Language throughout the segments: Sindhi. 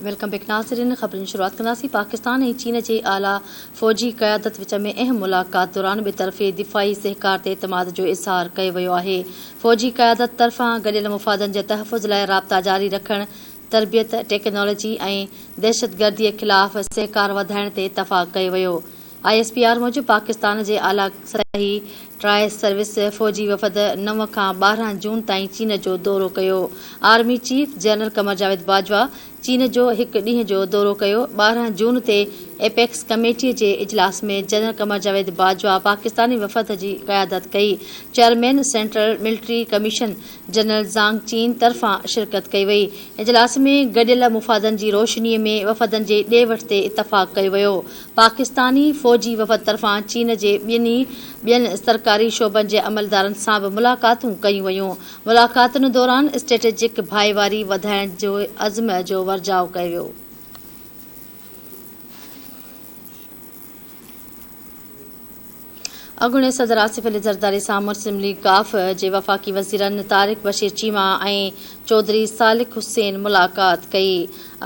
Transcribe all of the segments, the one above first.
Welcome back ناظرين خبرن جي شروعات ڪنداسين پاڪستان ۽ چين جي اعليٰ فوجي قيادت وچ ۾ اهم ملاقات دوران ٻطرفي دفاعي سهڪار تي اعتماد جو اظهار ڪيو ويو آهي فوجي قيادت طرفان گڏيل مفادن جي تحفظ لاء رابطا جاري رکڻ تربيت ٽيڪنالاجي ۽ دهشتگردي خلاف سهڪار وڌائڻ تي اتفاق ڪيو ويو I S P R موجب پاڪستان جي اعليٰ سطحي ٽرائي سروس فوجي وفد 9 کان 12 جون تائين چين جو دورو ڪيو. Army chief general Qamar Javed Bajwa چين جو هڪ ڏينهن جو دورو ڪيو. 12 جون تي ايپيڪس ڪميٽي جي اجلاس ۾ جنرل قمر جاويد باجوا پاڪستاني وفد جي قيادت ڪئي. Chairman central military commission general Zhang چين طرفان شرڪت ڪئي وئي. اجلاس ۾ گڏيل مفادن جي روشني ۾ وفدن جي ڏي وٺ تي اتفاق ڪيو ويو. پاڪستاني فوجي وفد طرفان چين جي ٻنهي ٻين سرڪاري شعبن جي عملدارن سان به ملاقاتون ڪيون ويون. ملاقاتن دوران اسٽريٽجڪ ڀائيواري وڌائڻ جي عزم جو ورجاء ڪيو ويو. اڳوڻي صدر آصف علي زرداري سان مسلم ليگ ق جي وفاقي وزيرن طارق بشير چيما ۽ چوڌري سالڪ حسين ملاقات ڪئي.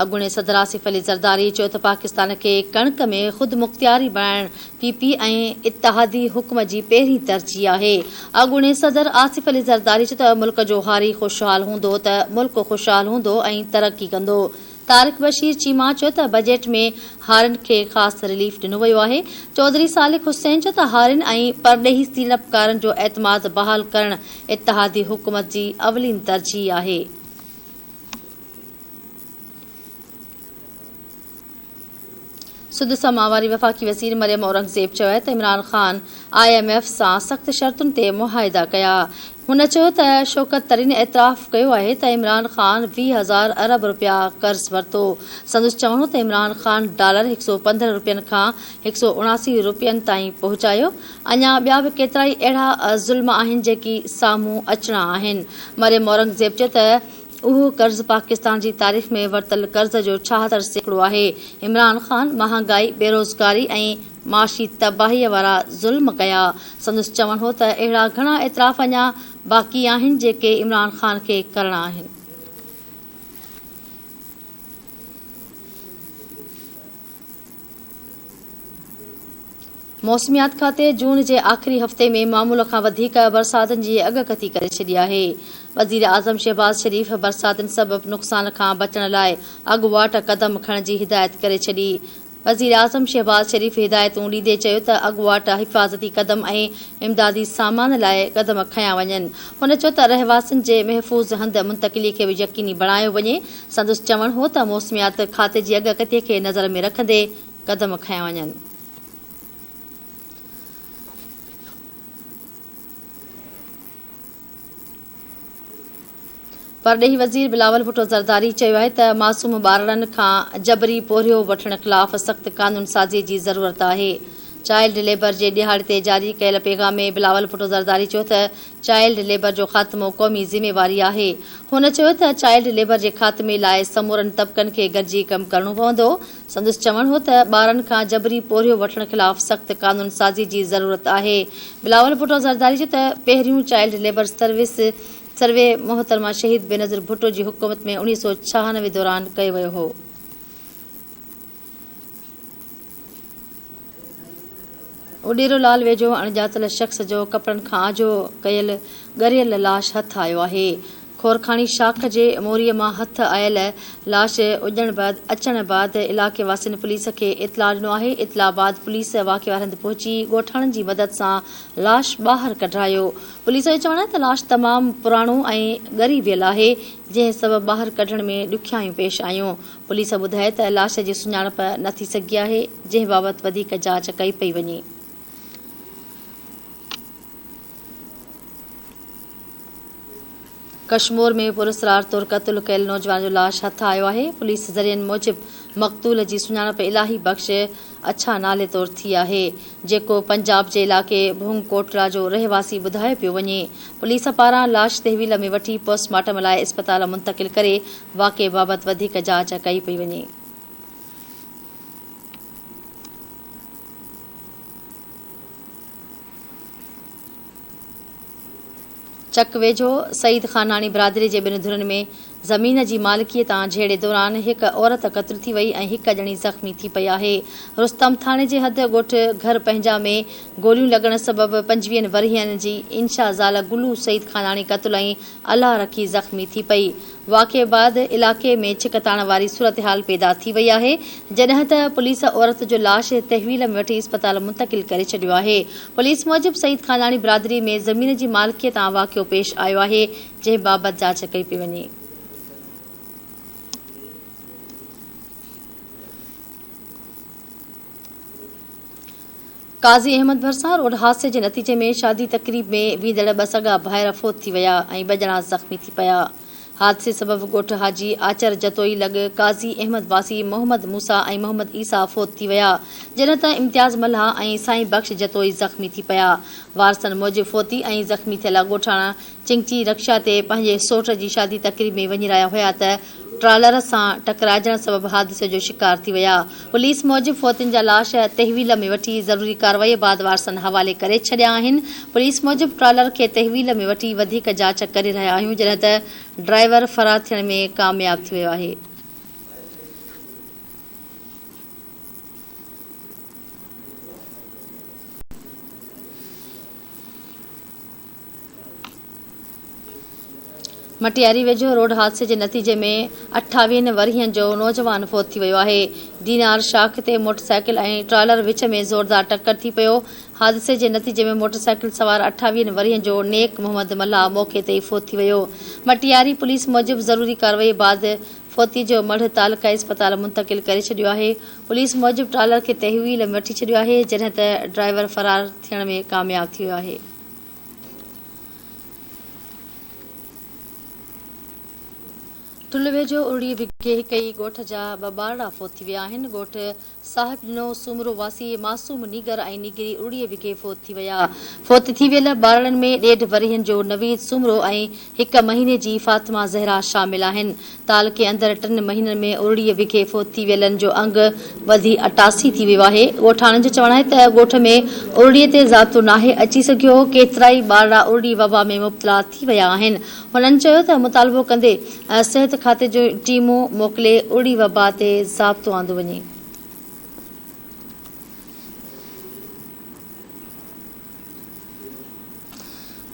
اڳوڻي صدر آصف علي زرداري چيو ته پاڪستان کي ڪڻڪ ۾ خودمختياري بڻائڻ پي پي ۽ اتحادي حڪم جي پهرين ترجيح آهي. اڳوڻي صدر آصف علي زرداري چيو ته ملڪ جو هاري خوشحال هوندو ته ملڪ خوشحال هوندو ۽ ترقي ڪندو. طارق بشير چيما چيو ته بجيٽ ۾ هارين کي خاص رليف ڏنو ويو آهي. چوڌري سالڪ حسين چيو ته هارين ۽ پرڏيهي سيڙپڪارن جو اعتماد بحال ڪرڻ اتحادي حڪومت جي اولين ترجيح آهي. سڌ سماء واري وفاقي وزير مريم اورنگزيب چيو آهي ته Imran Khan I M F سان سخت شرطن تي معاهدا ڪيا. هن چيو ته شوڪت ترين اعتراف ڪيو آهي ته عمران خان 20 هزار ارب رپيا قرض ورتو. سندس چوڻ هو ته عمران خان ڊالر هڪ سئو 15 رپين کان هڪ سئو 79 رپين تائين پهچايو، اڃا ٻيا به ڪيترائي اهڙا ظلم آهن جيڪي سامهون اچڻا آهن. مريم اورنگزيب چيو ته اهو قرض پاڪستان جي تاريخ ۾ ورتل قرض جو 76% آهي، عمران خان مهانگائي، بيروزگاري ۽ معاشي تباهي وارا ظلم ڪيا، سندس چوڻ هو ته اهڙا گهڻا اعتراف اڃا باقي آهن جيڪي عمران خان کي ڪرڻا آهن. موسميات کاتي جون جي آخري هفتي ۾ معمول کان وڌيڪ برساتن جي اڳڪٿي ڪري ڇڏي آهي. وزيراعظم شهباز شريف برساتن سبب نقصان کان بچڻ لاء اڳواٽ قدم کڻڻ جي هدايت ڪري ڇڏي. وزيراعظم شهباز شريف هدايتون ڏيندي چيو ته اڳواٽ حفاظتي قدم ۽ امدادي سامان لاء قدم کنيا وڃن. هن چيو ته رهواسين جي محفوظ هنڌ منتقلي کي به يقيني بڻايو وڃي. سندس چوڻ هو ته موسميات کاتي جي اڳڪٿي کي نظر ۾ رکندي قدم کنيا وڃن. پرڏيهي وزير بلاول ڀٽو زرداري چيو آهي ته معصوم ٻارڙن کان جبري پورهيو وٺڻ خلاف سخت قانون سازي جي ضرورت آهي. چائلڊ ليبر جي ڏهاڙي تي جاري ڪيل پيغام ۾ بلاول ڀٽو زرداري چيو ته چائلڊ ليبر جو خاتمو قومي ذميواري آهي. هن چيو ته چائلڊ ليبر جي خاتمي لاء سمورن طبقن کي گڏجي ڪم ڪرڻو پوندو. سندس چوڻ هو ته ٻارن کان جبري پورهيو وٺڻ خلاف سخت قانون سازي جي ضرورت آهي. بلاول ڀٽو زرداري چيو ته پهريون چائلڊ ليبر سروس سروي محترمه شهيد بينظير ڀٽو جي حڪومت ۾ 1996 دوران ڪيو ويو هو. اڏيرو لال ويجهو اڻڄاتل شخص جو ڪپڙن کان آجو ڪيل ڳريل لاش هٿ آيو آهي. کورکاڻي شاخ جي موريء مان هٿ آيل لاش اڄڻ بعد اچڻ بعد علائقي واسين پوليس کي اطلاع ڏنو آهي. اطلاع بعد پوليس واقعي واري هنڌ پهچي ڳوٺاڻن جي مدد سان لاش ٻاهر ڪڍرايو. پوليس جو چوڻ آهي ته لاش تمام پراڻو ۽ ڳري ويل آهي، جنهن سبب ٻاهر ڪڍڻ ۾ ڏکيائيون پيش آيون. پوليس ٻڌايو ته لاش جي سڃاڻپ نه ٿي سگهي آهي، جنهن بابت وڌيڪ جاچ ڪئي پئي وڃي. ڪشمور ۾ پراسرار طور قتل ڪيل نوجوان جو لاش هٿ آيو آهي، پوليس ذريعن موجب مقتول جي سڃاڻپ الاهي بخش اڇا نالي طور ٿي آهي، جيڪو پنجاب جي علائقي ڀونگ ڪوٽلا جو رهواسي ٻڌايو پيو وڃي. پوليس پاران لاش تحويل ۾ وٺي پوسٽ مارٽم لاء اسپتال منتقل ڪري واقعي بابت وڌيڪ جاچ ڪئي پئي وڃي. چڪ ويجهو سعيد خاناڻي برادري جي ٻن ڌرين ۾ زمين جي مالڪي تان جهيڙي دوران هڪ عورت قتل ٿي وئي ۽ هڪ ڄڻي زخمي ٿي پئي آهي. رستم ٿاڻي جي حد ڳوٺ گهر پنهنجا ۾ گوليون لڳڻ سبب پنجويهن ورهين جي انشا زال گلو سعيد خاناڻي قتل ۽ الله رکي زخمي ٿي پئي. واقعي بعد علائقي ۾ ڇڪتاڻ واري صورتحال پيدا ٿي وئي آهي، جڏهن ته پوليس عورت جو لاش تحويل ۾ وٺي اسپتال منتقل ڪري ڇڏيو آهي. پوليس موجب سعيد خاناڻي برادري ۾ زمين جي مالڪي تان واقعو پيش آيو آهي، جنهن بابت جاچ ڪئي پئي وڃي. قاضي احمد ڀرسان روڊ حادثي جي نتيجي ۾ شادي تقريب ۾ ويندڙ ٻه سڳا ڀائر فوت ٿي ويا ۽ ٻه ڄڻا زخمي ٿي پيا. حادثي سبب ڳوٺ حاجي آچر جتوئي لڳ قاضي احمد واسي محمد موسيٰ ۽ محمد عيسيٰ فوت ٿي ويا، جڏهن ته امتياز ملاح ۽ سائين بخش جتوئي زخمي ٿي پيا. وارثن موجب فوتي ۽ زخمي ٿيل ڳوٺاڻا چنگچي رڪشا تي پنهنجي سوٽ جي شادي تقريب ۾ وڃي رهيا هيا ته ٽرالر سان ٽڪرائجڻ سبب حادثي جو شڪار ٿي ويا. پوليس موجب فوتين جا لاش تحويل ۾ وٺي ضروري ڪارروائي بعد وارثن حوالي ڪري ڇڏيا آهن. پوليس موجب ٽرالر کي تحويل ۾ وٺي وڌيڪ جاچ ڪري رهيا آهيون جڏهن ته ڊرائيور فرار ٿيڻ ۾ ڪامياب ٿي ويو آهي. مٽياري ويجهو روڊ حادثي جي نتيجي ۾ اٺاويهن ورهين جو نوجوان فوت ٿي ويو آهي. دينار شاخ تي موٽرسائيڪل ۽ ٽرالر وچ ۾ زوردار ٽڪر ٿي پيو. حادثي جي نتيجي ۾ موٽرسائيڪل سوار اٺاويهن ورهين جو نيڪ محمد ملاح موقعي تي ئي فوت ٿي ويو. مٽياري پوليس موجب ضروري ڪارروائي بعد فوتي جو مڙهه تعلقه اسپتال منتقل ڪري ڇڏيو آهي. پوليس موجب ٽرالر کي تحويل ۾ وٺي ڇڏيو آهي جڏهن ته ڊرائيور فرار ٿيڻ ۾ ڪامياب ٿي ويو آهي. ٺل ويجهو ارڙي وگهي هڪ ئي ڳوٺ جا ٻه ٻارڙا فوت ٿي ويا آهن، ڳوٺ صاحب ڏنو سومرو واسي معصوم نينگر ۽ نينگري ارڙي وگهي فوت ٿي ويا. فوت ٿي ويل ٻارڙن ۾ ڏيڍ ورهين جو نويد سومرو ۽ هڪ مهيني جي فاطمه زهرا شامل آهن. تعلقي اندر ٽن مهينن ۾ ارڙيء وگهي فوت ٿي ويلن جو انگ وڌي 88 ٿي ويو آهي. ڳوٺاڻن جو چوڻ آهي ته ڳوٺ ۾ ارڙيء تي ضابطو ناهي اچي سگهيو، ڪيترائي ٻارڙا ارڙي وبا ۾ مبتلا ٿي ويا آهن. هنن چيو ته مطالبو ڪندي صحت کاتي جون ٽيمون موڪلي ارڙي وبا تي ضابطو آندو وڃي.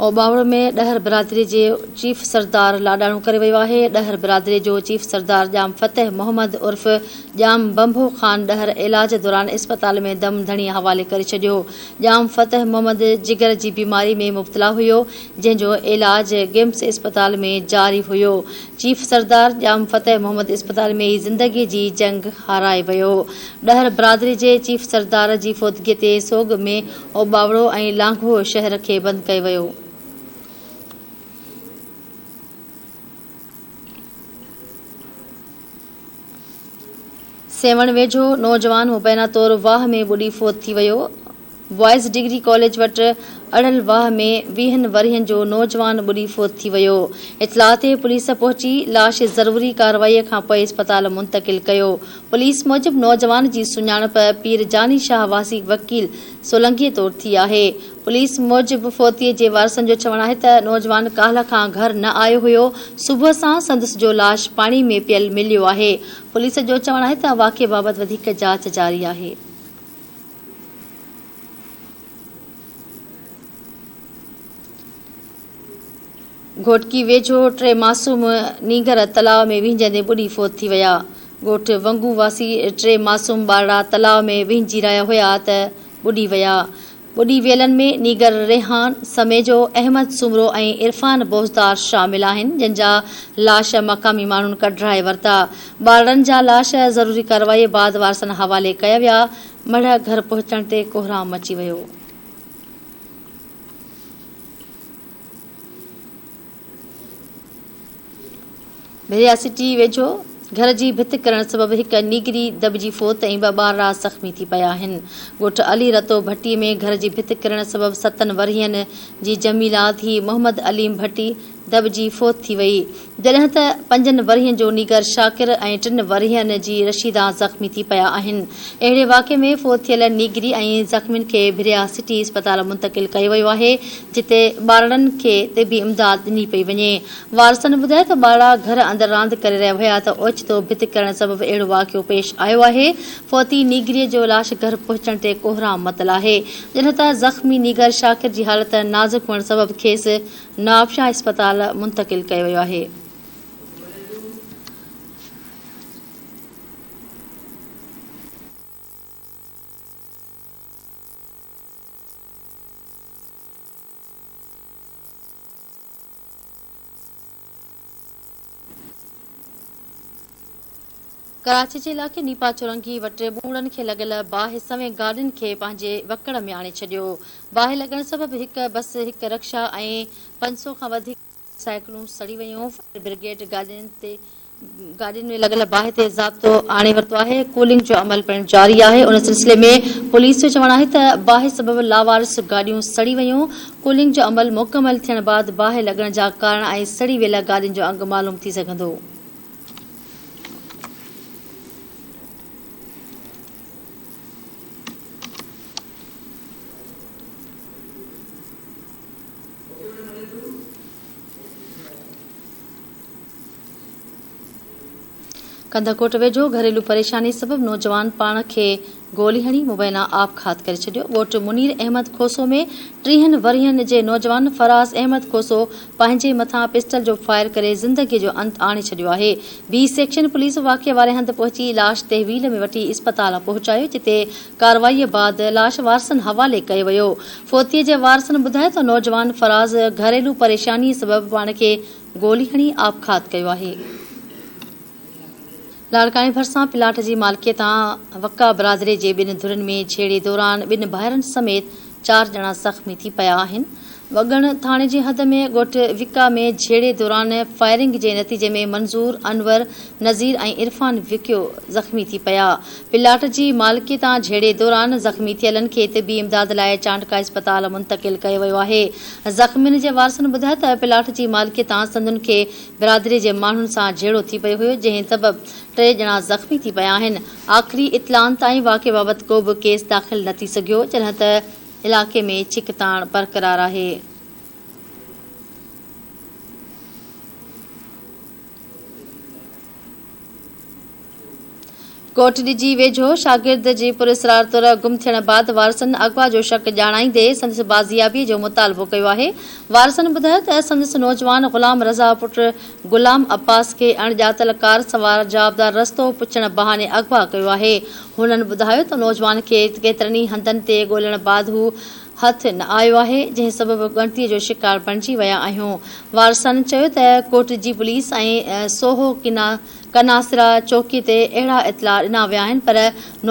اوٻاوڙو ۾ ڏهر برادري جي چيف سردار لاڏاڻو ڪري ويو آهي، ڏهر برادري جو چيف سردار ڄام فتح محمد عرف ڄام بنڀو خان ڏهر علاج دوران اسپتال ۾ دم ڌڻي حوالي ڪري ڇڏيو، ڄام فتح محمد جگر جي بيماري ۾ مبتلا هيو، جنهن جو علاج گمس اسپتال ۾ جاري هيو، چيف سردار ڄام فتح محمد اسپتال ۾ ئي زندگي جي جنگ هارائي ويو، ڏهر برادري جي چيف سردار جي فوتگي تي سوڳ ۾ اوٻاوڙو ۽ لانگهو شهر کي بند ڪيو ويو. سيوهڻ ويجهو نوجوان مبينا طور واهه ۾ ٻڏي فوت ٿي ويو. بوائز ڊگري ڪاليج وٽ اڙهل واهه ۾ ويهن ورهين جو نوجوان ٻڏي فوت ٿي ويو. اطلاع تي پوليس پهچي لاش ضروري ڪارروائي کانپوء اسپتال منتقل ڪيو. پوليس موجب نوجوان جي سڃاڻپ پير جاني شاهه واسي وڪيل سولنگي طور ٿي آهي. پوليس موجب فوتي جي وارثن جو چوڻ آهي ته نوجوان ڪالهه کان گهر نه آيو هيو، صبح سان سندس جو لاش پاڻي ۾ پيل مليو آهي. پوليس جو چوڻ آهي ته واقعي بابت وڌيڪ جاچ جاري آهي. گهوٽڪي ويجهو ٽي معصوم نينگر تلاء ۾ وهنجندي ٻڏي فوت ٿي ويا. ڳوٺ ونگو واسي ٽي معصوم ٻارڙا تلاء ۾ وهنجي رهيا هيا ته ٻڏي ويا. ٻڏي ويلن ۾ نينگر ريحان سميجو، احمد سومرو ۽ عرفان بوزدار شامل آهن جن جا لاش مقامي ماڻهن ڪڍرائي ورتا. ٻارڙن جا لاش ضروري ڪارروائي بعد وارثن حوالي ڪيا ويا. مڙهه گهر پهچڻ تي ڪهرام مچي ويو. ڀريا سٽي ويجهو گهر جي ڀت ڪرڻ سبب هڪ نينگري دٻجي فوت ۽ ٻه ٻارڙا زخمي ٿي پيا آهن. ڳوٺ علي رتو ڀٽي ۾ گهر جي ڀت ڪرڻ سبب ستن ورهين جي جميلا ڌيء محمد عليم ڀٽي، دٻجي فوت ٿي وئي، جڏهن ته پنجن ورهين جو نينگر شاڪر ۽ ٽن ورهين جي رشيده زخمي ٿي پيا آهن. اهڙي واقعي ۾ فوت ٿيل نينگري ۽ زخمين کي ڀريا سٽي اسپتال منتقل ڪيو ويو آهي، جتي ٻارڙن کي طبي امداد ڏني پئي وڃي. وارثن ٻڌايو ته ٻارڙا گهر اندر راند ڪري رهيا هيا ته اوچتو ڀت ڪرڻ سبب اهڙو واقعو پيش آيو آهي، فوتي نينگريء جو لاش گهر پهچڻ تي ڪوهرام متل آهي، جڏهن ته زخمي نينگر شاڪر جي حالت نازڪ هئڻ سبب کيس نوابشاهه اسپتال منتقل ڪيو ويو آهي. ڪراچي جي علائقي نيپا چورنگي وٽ ٻوڙن کي لڳل باهه سوين گاڏين کي پنهنجي وڪڙ ۾ آڻي ڇڏيو. باهه لڳڻ سبب هڪ بس، هڪ رڪشا ۽ 500 کان وڌيڪ سائيڪلون سڙي ويون. فائر برگيڊ گاڏين تي گاڏين ۾ لڳل باهه تي ضابطو آڻي ورتو آهي، ڪولنگ جو عمل پڻ جاري آهي، ان سلسلي ۾ پوليس جو چوڻ آهي ته باهه سبب لاوارث گاڏيون سڙي ويون، ڪولنگ جو عمل مڪمل ٿيڻ بعد باهه لڳڻ جا ڪارڻ ۽ سڙي ويل گاڏين جو انگ معلوم ٿي سگهندو. ڪنڌڪوٽ ويجهو گهريلو پريشاني سبب نوجوان پاڻ کي گولي هڻي مبينا آپگهات ڪري ڇڏيو. ڳوٺ منير احمد کوسو ۾ ٽيهن ورهين جي نوجوان فراز احمد کوسو پنهنجي مٿان پسٽل جو فائر ڪري زندگي جو انت آڻي ڇڏيو آهي. بي سيڪشن پوليس واقعي واري هنڌ پهچي لاش تحويل ۾ وٺي اسپتال پهچايو جتي ڪارروائي بعد لاش وارثن حوالي ڪيو ويو. فوتي جي وارثن ٻڌايو ته نوجوان فراز گهريلو پريشاني سبب پاڻ کي گولي هڻي آپگهات ڪيو آهي. لاڙڪاڻي ڀرسان پلاٽ جي مالڪي تان وڪا برادري جي ٻن ڌرين ۾ جهيڙي دوران ٻن ڀائرن سميت چار ڄڻا زخمي ٿي پيا آهن. وڳڻ ٿاڻي جي حد ۾ ڳوٺ وڪا ۾ جهيڙي دوران فائرنگ جي نتيجي ۾ منظور، انور، نذير ۽ عرفان وڪيو زخمي ٿي پيا. پلاٽ جي مالڪي تان جهيڙي دوران زخمي ٿيلن کي طبي امداد لاء چانڊڪا اسپتال منتقل ڪيو ويو آهي. زخمين جي وارثن ٻڌايو ته پلاٽ جي مالڪي تان سندن کي برادري جي ماڻهن سان جهيڙو ٿي پيو هيو جنهن سبب ٽي ڄڻا زخمي ٿي پيا آهن. آخري اطلاعن تائين واقعي بابت ڪو به ڪيس داخل نه ٿي سگهيو جڏهن ته علائقي ۾ ڇڪتاڻ برقرار آهي. ڪوٽڏجي ويجهو شاگرد جي پراسرار طور گم ٿيڻ بعد وارثن اغوا جو شڪ ڄاڻائيندي سندس بازيابي جو مطالبو ڪيو آهي. وارثن ٻڌايو ته سندس نوجوان غلام رضا پٽ غلام عباس کي اڻڄاتل ڪار سوار جوابدار رستو پڇڻ بهاني اغوا ڪيو آهي. هنن ٻڌايو ته نوجوان کي ڪيترن ئي هنڌن تي ڳولڻ بعد هو هٿ نه آيو آهي، جنهن سبب ڳڻتي جو شڪار بڻجي ويا آهيون. وارثن چيو ته ڪوٽڏجي پوليس ۽ سوهو ڪناسرا چوڪي تي اهڙا اطلاع ڏنا ويا آهن پر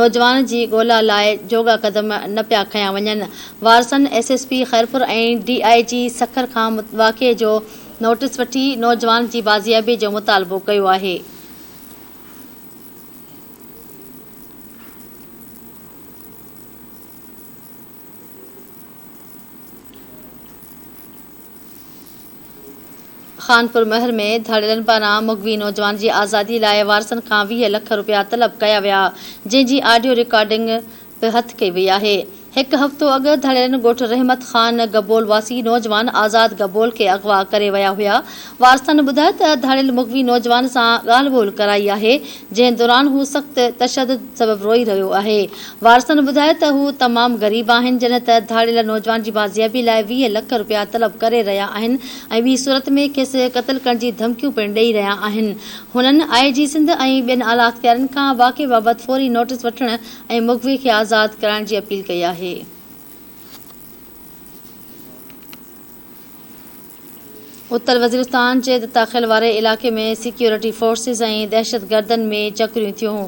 نوجوان جي ڳولا لاء جوڳا قدم نه پيا کنيا وڃن. وارثن S S P Khairpur ۽ D I G Sukkur کان واقعي جو نوٽيس وٺي نوجوان جي بازيابي جو مطالبو ڪيو آهي. خانپور مهر ۾ ڌاڙيلن پاران مغوي نوجوان جي آزادي لاء وارثن کان 20 لک رپيا طلب ڪيا ويا، جنهن جي آڊيو رڪارڊنگ به هٿ ڪئي وئي آهي. هڪ هفتو اڳ ڌاڙيلن ڳوٺ رحمت خان گبول واسي نوجوان آزاد گبول کي اغوا ڪري ويا هيا. وارثن ٻڌايو ته ڌاڙيل مغوي نوجوان سان ڳالهه ٻولهه ڪرائي آهي، جنهن دوران هو سخت تشدد سبب روئي رهيو آهي. وارثن ٻڌايو ته هو تمام غريب آهن، جڏهن ته ڌاڙيل نوجوان جي بازيابي لاء 20 لک رپيا طلب ڪري رهيا آهن ۽ ٻي صورت ۾ کيس قتل ڪرڻ جي ڌمڪيون پڻ ڏئي رهيا آهن. هنن آء جي سنڌ ۽ ٻين اعليٰ اختيارين کان واقعي بابت فوري نوٽيس وٺڻ ۽ مغوي کي آزاد ڪرائڻ جي اپيل ڪئي آهي. اتر وزيرستان جي دتاخيل واري علائقي ۾ سيڪيورٽي فورسز ۽ دهشتگردن ۾ چڪريون ٿيون.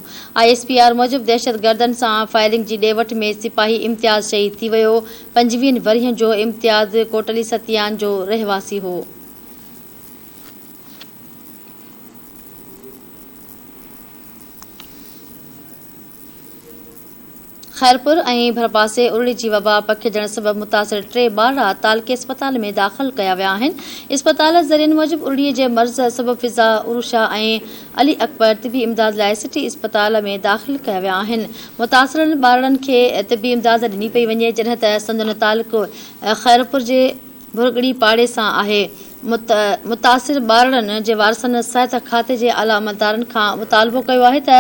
I S P R موجب دهشتگردن سان فائرنگ جي ڏي وٺ ۾ سپاهي امتياز شهيد ٿي ويو. پنجويهن ورهين جو امتياز ڪوٽلي ستيان جو رهواسي هو. خيرپور ۽ ڀرپاسي ارڙي جي وبا پکڙجڻ سبب متاثر ٽي ٻارڙا تعلقي اسپتال ۾ داخل ڪيا ويا آهن. اسپتال ذريعن موجب ارڙي جي مرض سبب فضا، عروشا ۽ علي اڪبر طبي امداد لاء سٽي اسپتال ۾ داخل ڪيا ويا آهن. متاثرن ٻارڙن کي طبي امداد ڏني پئي وڃي جڏهن ته سندن تعلق خيرپور جي ڀرڳڙي پاڙي سان آهي. متاثر ٻارڙن جي وارثن صحت کاتي جي اعليٰ عملدارن کان مطالبو ڪيو آهي ته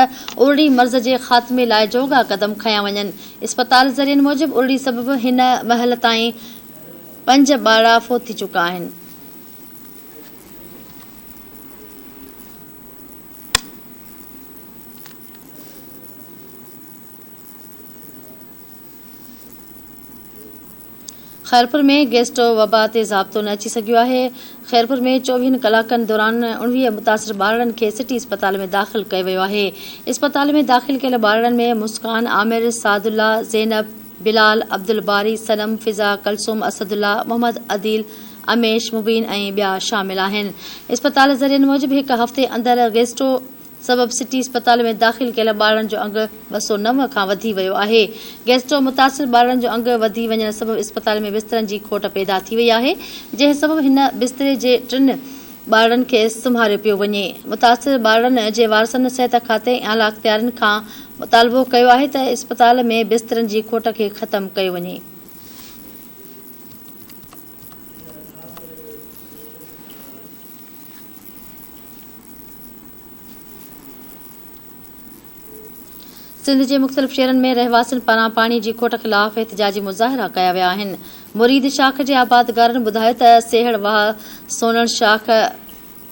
ارڙي مرض جي خاتمي لاء جوڳا قدم کنيا وڃن. اسپتال ذريعن موجب ارڙي سبب هن مهل تائين پنج ٻارڙا فوت ٿي چڪا آهن. خيرپور ۾ گيسٽرو وبا تي ضابطو نه اچي سگهيو آهي، خيرپور ۾ چوويهن ڪلاڪن دوران 19 متاثر ٻارڙن کي سٽي اسپتال ۾ داخل ڪيو ويو آهي، اسپتال ۾ داخل ڪيل ٻارڙن ۾ مسڪان، عامر، سعد الله، زينب، بلال، عبدالباري، صنم، فضا، ڪلثوم، اسد الله، محمد عديل، اميش، مبين ۽ ٻيا شامل آهن. اسپتال ذريعن موجب هڪ هفتي اندر گيسٽرو سبب سٽي اسپتال ۾ داخل ڪيل ٻارڙن جو انگ 209 کان وڌي ويو آهي. گيسٽرو متاثر ٻارڙن جو انگ وڌي وڃڻ سبب اسپتال ۾ بسترن جي کوٽ پيدا ٿي وئي آهي، جنهن سبب هن بستري جي ٽن ٻارڙن کي سمهاريو پيو وڃي. متاثر ٻارڙن جي وارثن صحت کاتي ۽ اعليٰ اختيارين کان مطالبو ڪيو آهي ته اسپتال ۾ بسترن جي کوٽ کي ختم ڪيو وڃي. سنڌ جي مختلف شهرن ۾ رهواسين پاران پاڻي جي کوٽ خلاف احتجاجي مظاهرا ڪيا ويا آهن. مريد شاخ جي آبادگارن ٻڌايو ته سيهڙ واهه، سونڻ شاخ،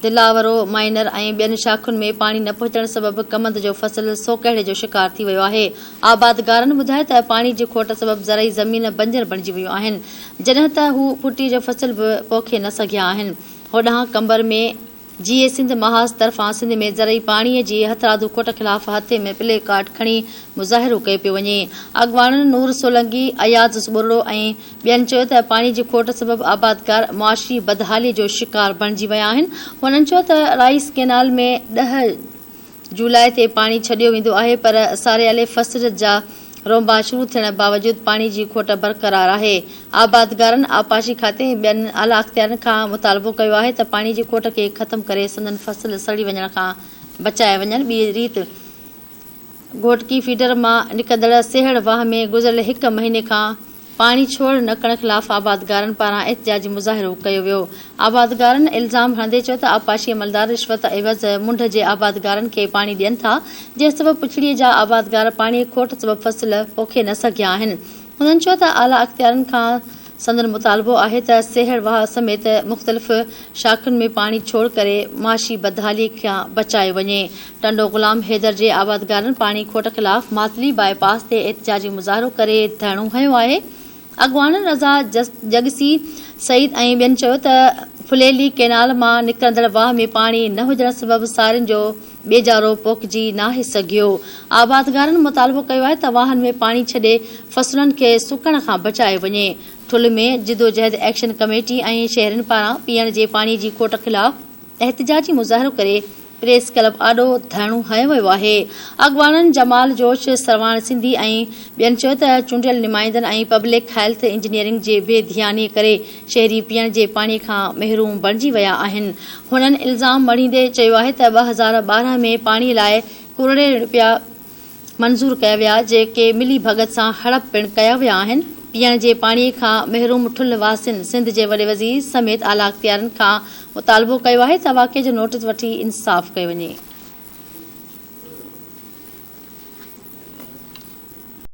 دلاورو مائنر ۽ ٻين شاخن ۾ پاڻي نه پهچڻ سبب ڪمند جو فصل سوڪهڙي جو شڪار ٿي ويو آهي. آبادگارن ٻڌايو ته پاڻي جي کوٽ سبب زرعي زمين بنجر بڻجي ويون آهن، جڏهن ته هو ڦٽي جو فصل به پوکي نه سگهيا آهن. هوڏانهن قمبر ۾ جيئي سنڌ محاذ طرفان سنڌ ۾ زرعي پاڻي جي هٿرادو کوٽ خلاف هٿين ۾ پلي ڪارڊ کڻي مظاهرو ڪيو پيو وڃي. اڳواڻن نور سولنگي، اياز ٻرڙو ۽ ٻين چيو ته پاڻي جي کوٽ سبب آبادگار معاشي بدحالي جو شڪار بڻجي ويا آهن. هنن چيو ته رائيس ڪينال ۾ ڏهه جولاء تي پاڻي ڇڏيو ويندو آهي پر ساريالي فصل جا رونبا شروع ٿيڻ باوجود پاڻي جي کوٽ برقرار آهي. آبادگارن آبپاشي کاتي ۽ ٻين اعليٰ اختيارين کان مطالبو ڪيو آهي ته پاڻي جي کوٽ کي ختم ڪري سندن فصل سڙي وڃڻ کان بچايا وڃن ٻي ريت گهوٽڪي فيڊر مان نڪندڙ سيهڙ واهه ۾ گذريل هڪ مهيني کان پاڻي ڇوڙ نه ڪرڻ خلاف آبادگارن پاران احتجاجي مظاهرو ڪيو ويو. آبادگارن الزام هڻندي چيو ته آبپاشي عملدار رشوت عيوض منڍ جي آبادگارن کي پاڻي ڏين ٿا، جنهن سبب پڇڙي جا آبادگار پاڻي کوٽ سبب فصل پوکي نه سگهيا آهن. هنن چيو ته اعليٰ اختيارين کان سندن مطالبو آهي ته سيهڙ واهه سميت مختلف شاخن ۾ پاڻي ڇوڙ ڪري معاشي بدحالي کان بچايو وڃي. ٽنڊو غلام حيدر جي آبادگارن پاڻي کوٽ خلاف ماتلي باء پاس تي احتجاجي مظاهرو ڪري ڌرڻو هنيو آهي. اڳواڻن رضا جڳسي، سعيد ۽ ٻين چيو ته ڦليلي ڪئنال مان نڪرندڙ واهه ۾ پاڻي نه هجڻ سبب سارين جو ٻيجارو پوکجي ناهي سگهيو. آبادگارن مطالبو ڪيو آهي ته واهن ۾ پاڻي ڇڏي فصلن کي سڪڻ کان بچايو وڃي. ٺل ۾ جدوجهد ايڪشن ڪميٽي ۽ شهرين پاران پيئڻ جي پاڻي جي کوٽ خلاف احتجاجي مظاهرو ڪري پريس ڪلب آڏو ڌرڻو هنيو ويو آهي. اڳواڻن جمال جوش، سرواڻ سنڌي ۽ ٻين چيو ته چونڊيل نمائندن ۽ پبلڪ هيلٿ انجنيئرنگ جي بي ڌياني ڪري شهري پيئڻ جي پاڻي کان محروم بڻجي ويا آهن. هنن الزام مڙهيندي چيو آهي ته 2012 ۾ پاڻي لاء ڪروڙين رپيا منظور ڪيا ويا جيڪي ملي ڀڳت سان هڙپ پڻ ڪيا ويا آهن. پيئڻ جي پاڻي کان محروم ٺلهه واسين سنڌ جي وڏي وزير سميت اعليٰ اختيارين کان مطالبو ڪيو آهي ته واقعي جو نوٽيس وٺي انصاف ڪيو وڃي.